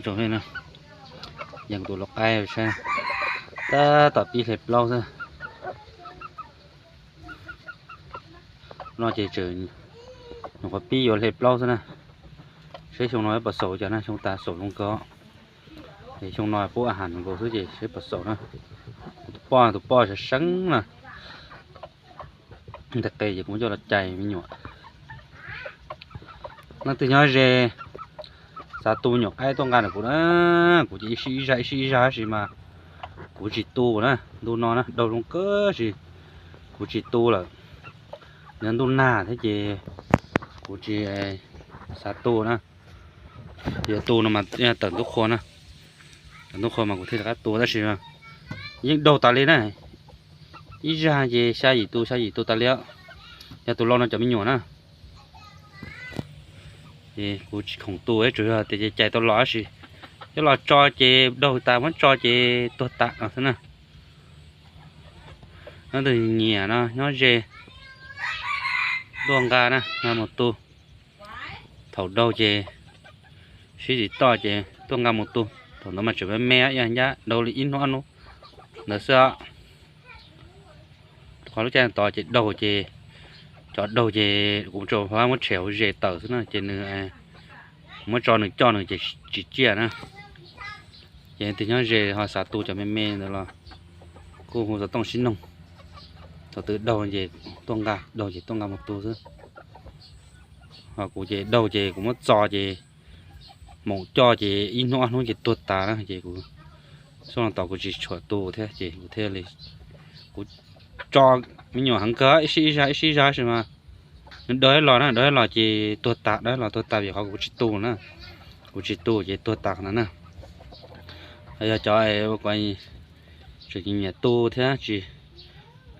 Tsoom phooj ywg, yeej tus lau qaib saib, tab tom pib hle plaub xwb. No ces tseem nyuam qhuav pib yuav hle plaub xwb na. Seb xyoo no puas xaus cas na, xyoo tas xaus zoo kawg. Es xyoo no pub a has nkaus xwb ces seb puas xaus na. Kuv tus poj, tus poj seev seev na. Ntawm qe ces kuv muab coj los cais me nyuam. Leej twg nyob ze xav tu me nyuam qaib tuaj nqa ntawm kuv na. Kuv ces ib sij ib zag ib sij ib zag tab sis mas kuv tsis tu na. Ntu no na daug zoo kawg sis kuv tsis tu lawm. Nws ntuj nag thiab ces kuv tsis xav tu na. Yog tu no mas tawm ntub qhua na. Tawm ntub qhua mas kuv thiaj rov qab tu tab sis yeej daug tas li na. Ib zag ces xya yim tus, xya yim tus tas li. Yog tus lau no cov me nyuam na. Ces kuv tsis khoom tu, tsuas yog tias cais tau los tab sis coj los tso ces daug tas, muab tso ces tuag tas no xwb na. Nyob tus nyiam no nyob ze tuaj nqa na, nqa mus tu. Thaum daug ces sib tsis toj ces tuaj nqa mus tu. Thaum ntawd mas tseem me me, ib ncab daug li ib hnub ob hnub ntawd xwb. Qhov lub caij tod ces daug ces, cov daug ces kuv tsuas muab tshem hauv zes tawm xwb na ces nws, muab tso nws coj nws ces tsis ciaj na. Ces tus nyob ze ho xav tu cov me me ntawd los kuj hu xov tooj sib noog. Thaum twg daug ces tuaj nqa, daug ces tuaj nqa mus tu xwb. Ho kuv ces daug ces kuv muab txo ces maum coj ces ib hnub ob hnub ces tuag tas na ces kuv xub no tos kuv tsis tshua tu thiab ces kuv thiaj li, kuv tso me nyuam heev kawg, ib sij ib zag ib sij ib zag sis mas nws daug ib los na, daug ib los ces tuag tas, daug ib los tuag tas vim qhov kuv tsis tu na. Kuv tsis tu ces tuag tas qhov ntawd na. Yog cov tseem nyiam tu thiab tsis,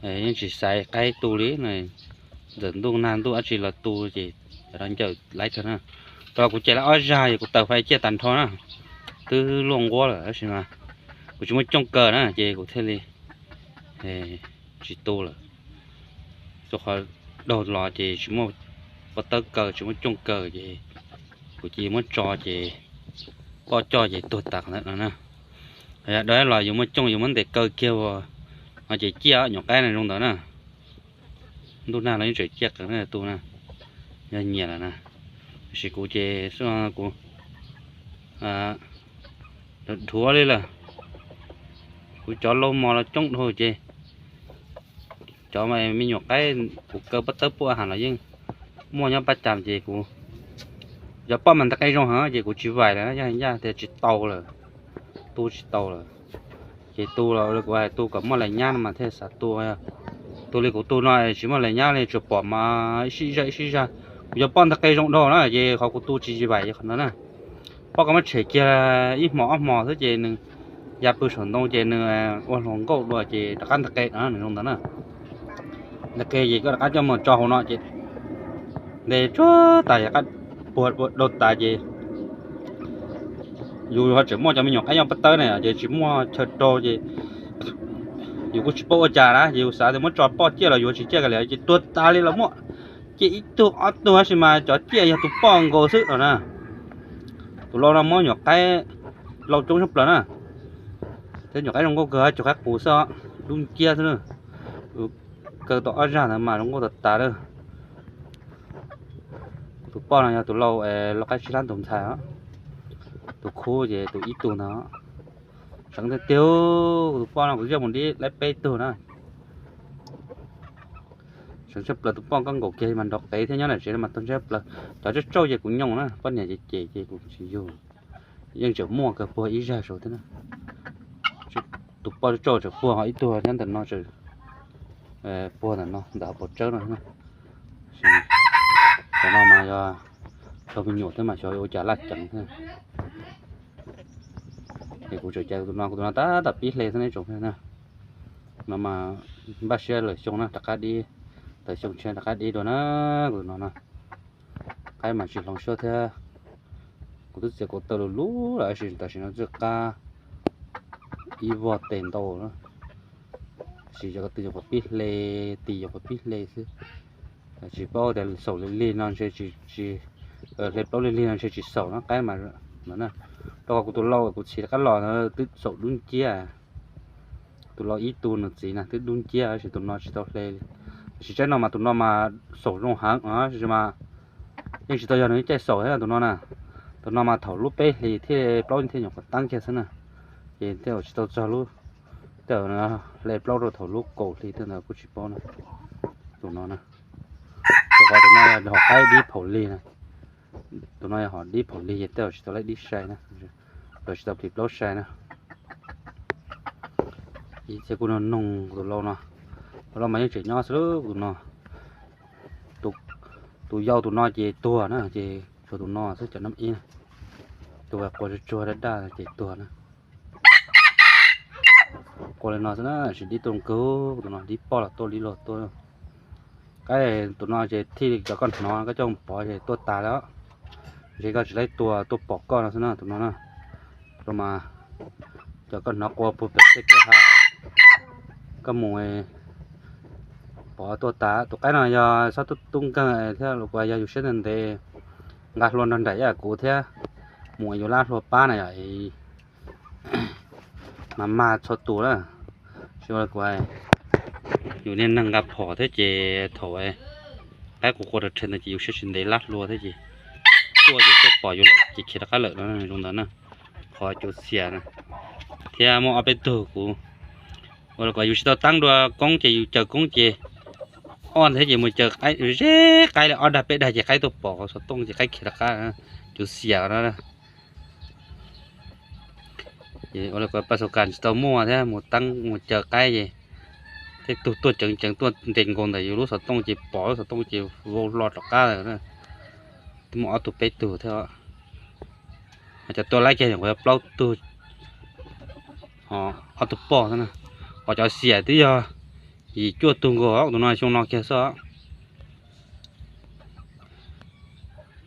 yeej tsis xaiv qaib tu li, ntxawm ntuj nag ntuj dab tsi los tu ces cov no ncawm laiv kawg na. Tau kuv cais lawm ob zag es kuv taws fais ciaj tag nrho na, twb luaj nquab lawm tab sis mas kuv tsis muaj cooj kaw na ces kuv thiaj li tsis tu lawm. Rau qhov daug los ces tsis muaj pob tawb kaw, tsis muaj cooj kaw ces kuv cia muab tso ces poj coj ces tuag tas qhov ntawd no na. Yog daug los yus muaj cooj yus muab ntes kaw kiag ua, no ces ciaj, nyuam qaib no zoo ntawd na. Ntuj nag los yeej tseem ciaj qees na tu na, yog nyiam lawm na. Tab sis kuv ces kuv dhuav li lawm. Kuv cov lau mos los coob dhau ces cov me nyuam qaib kuv kaw pob tawb pub a has los yeej muaj nyob pab cas ces kuv, cov poj mas ntawm qe zoo heev ces kuv tsis vais lawm, yog yaj tias tsis tau lawm, tu tsis tau lawm. Ces tu los kuv hais tu kom muaj lais nyab no mas thiaj xav tu. Tu li kuv tu no tsis muaj lais nyab li, tsuas pom mas ib sij ib zag ib sij ib zag. Kuv cov poj ntawm qe zoo dhau na ces qhov kuv tu tsis vais qhov ntawd na. Poj koj muab tshem kiag ib hmos ob hmos xwb ces nws ya pw saum ntoo ces nws ua hluas nkauj dua ces rov qab ntawm qe no nws zoo ntawd na. Ntawm qe ces koj rov qab coj mus tso hauv no ces ntes tsuag tas rov qab puag daug tas ces yus ho tseem muaj cov me nyuam qaib nyob pob tawb na ces tsis muaj chaw rau ces yus kuj tsis paub ua cas na, ces yus xav tias muab tso poj ciaj los yuav tsis ciaj kiag li ces tuag tas li los muaj. Ces ib tug ob tug tab sis mas cov ciaj yog tus poj nkaus xwb no na. Tus lau no muab nyuam qaib lau coob tshaj plaws na. Thiab nyuam qaib zoo nkauj kawg, cov qaib qus xwb, dub nciab xwb na. Kaw tau ob zag ntawd mas zoo nkauj tas tas lawm. Tus poj no yog tus lau, lau qaib tsib lab tus ntxhais os. Tus khub ces tus ib tug ntag. Seev tiag tiag, tus poj no kuv coj mus dib laib peb tug na. Seev tshaj plaws, tus poj koj nkaum kiag mas nrov qev thiab, nyob ntawm tsev no mas tuag ntshai plaws. Cov tsauj tsauj ces kuv nyoos na, poj niam ces cem ces kuv tsis yug. Yeej tseem muaj kawg puag ib zag saud thiab na. Tus poj tsauj tsauj tseem puag ho ib tug nyob ntawm no, puag ntawm no ntawm hauv paus tsawb no thiab na. Cov no mas yog tau me nyuam thiab mas xyov ua cas laj ceev thiab. Es kuv tseem cais tus no, kuv tus no tab tom pib hle xwb ne tsoom phooj ywg na. No mas npaj siab lawm xyoo na rov qab dib, tawm xyoo tshiab rov qab dib dua na. Kuv tus no na, qaib mas tsis hloov suab thiab. Kuv twb txiav kaum taw lus lub lawm tab sis tam sim no txawj qab ib vog tes ntau na. Tab sis yog ko tw nyuam qhuav pib hle, tis nyuam qhuav pib hle xwb. Tsis paub tias xaus li lig no ntshe tsis, hle plaub lig lig no ntshe tsis xaus no qaib mas no na. Rau qhov kuv tus lau kuv txhim rov qab los twb xaum dub nciab. Tus lau ib tug nws txiv na twb dub nciab tab sis tus no tsis tau hle li. Tab sis tsaib no mas tus no mas xaum zoo heev os, tab sis mas yeej tsis tau yog nws caij xaum thiab tus no na. Tus no mas thaum lub peb hlis thiab plaub thiaj nyuam qhuav teeb kiag xwb na. Ces thiaj tsis tau txog lub, tej zaum hle plaub rau thaum lub kaum hli tej ntawd kuj tsis paub na. Tus no na, rau qhov tus no yog hom qaib dib phaum lig na. Tus no yog hom dib phaum lig ces tej zaum tsis tau laib dib sai na, los tsis tau plis plaub sai na. Ib txhia kuj noog noog tus lau no, tus lau mas yeej tseem nyob xwb lauj tus no. Tus yau tus no ces tuag na, ces tshuav tus no xwb cov nab ib. Tus uas quas tsuag tsuag daj daj ces tuag na. Quas li no xwb na, tsis dib tuaj kawg, tus no dib poj los tuaj dib log tuaj. Qaib tus no ces thij li cov koj hnov koj coj mus pov ces tuaj tas lawm. Ntshe koj tsis laib tua tuaj pom koj no xwb na tus no na. Rau mas cov koj hnov quas puag pem tej kwj ha, koj mus pov tuaj tas. Tus qaib no yog xob tub tub nkeeg thiab los kuas yog yus siab ntev ntev, nqa hlua nrog nraim ib yam kuv thiab, mus yus lab hlua pab na yom, mas mag txhua tus na. Tsis ua li kuv, yus niag neeg nqa phom thiab ces thaum qaib quas quas rhe rhe ntawd ces yus siab tsis ntev lab hlua thiab ces tuaj ces tuaj pom yus lawm ces khiav rov qab lawm no zoo ntawd na. Qhov cuv xiam na, thiab muaj ob peb tug kuv ua li kuv yus tsis tau teeb dua koob ces yus caws koob ces ob ntawd thiab ces mus caws qaib, zeb qaib li ob dag peb dag ces qaib tuaj pom xov tooj ces qaib khiav rov qab, cuv xiam no. Ua li kuv pas xaus kas tsis tau muaj thiab mus teeb mus caws qaib ces tej tug tuaj ceev ceev tuaj nres nkaus ntawm yus lub xov tooj ces pom lub xov tooj ces vau hlo rov qab lawm. Twb muaj ob tug peb tug thiab. Ho cov tuaj laib kiag nyuam qhuav yog plaub tug, ob tug poj xwb na. Ho cov xiam twb yog yim cuaj tug nkaus tus no xyoo no kiag xwb.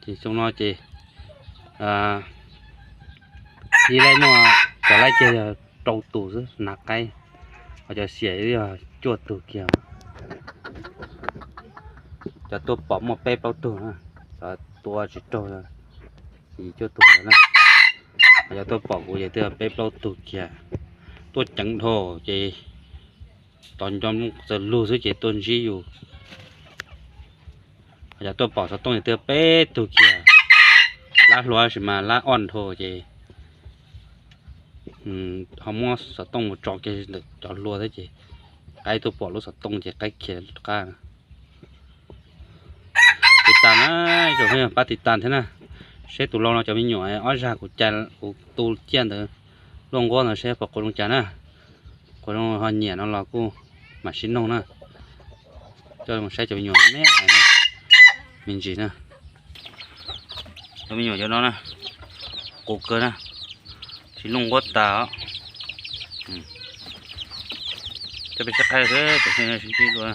Ces xyoo no ces ib laib muaj, cov laib kiag yog rau tus xwb hnav qaib, ho cov xiam yog cuaj tug kiag. Cov tuaj pom muaj peb plaub tug na, cov tua tsis raug yim cuaj tug ntawd na. Ho cov tuaj pom kuv ces twb yog peb plaub tug kiag, tuaj ceev dhau ces tos nco txawm lug xwb ces tuaj ntsib yus. Ho cov tuaj pom xov tooj ces twb yog peb tug kiag, lab hlua tab sis mas lab ob nrho ces ho muab xov tooj mus tso kiag ntawm cov hlua thiab ces qaib tuaj pom lub xov tooj ces qaib khiav rov qab. Tiv tas na, ib tsoom phooj ywg pab tiv tas thiab na. Seb tus lau no cov me nyuam ob zag kuv cais kuv tu ciaj ntawd luaj nquab ntawd seb puas quav zoo cas na. Quav zoo ho nyiam no los kuj mam sib noog na. Coj mus saib cov me nyuam me, me ntsis na. Cov me nyuam cov no na, quav kawg na, tsis luaj nquab tas os. Coj peb saib qaib xwb, sib ntsib dua.